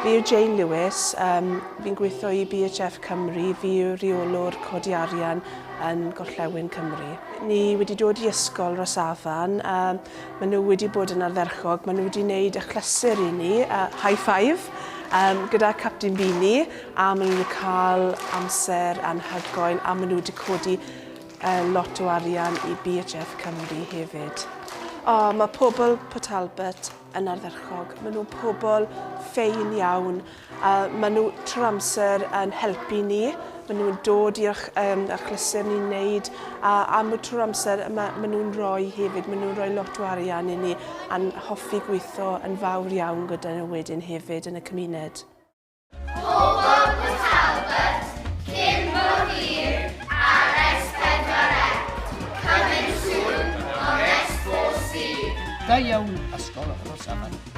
Fi yw Jane Lewis, um, fi'n gweithio i BHF Cymru, fi yw rheolwr codi arian yn Gorllewin Cymru. Ni wedi dod i ysgol Rosafan, um, maen nhw wedi bod yn ardderchog, maen nhw wedi wneud achlysur i ni, high five, um, gyda Captain Beanie, a maen nhw wedi cael amser anhygoel, a maen nhw wedi codi uh, lot o arian i BHF Cymru hefyd. O, mae pobl Port Talbot yn ardderchog. Maen nhw'n pobl ffein iawn. A maen nhw trwy'r amser yn helpu ni. Maen nhw'n dod i'r um, achlysur ni'n neud. A, a ma, trwy'r amser ma, maen nhw'n rhoi hefyd. Maen nhw'n rhoi lot o arian i ni a'n hoffi gweithio yn fawr iawn gyda nhw wedyn hefyd yn y cymuned. Pobl Port Talbot, cyn bo hir ar S4C. Coming soon on S4C. Da iawn, Ysgol Rosafan.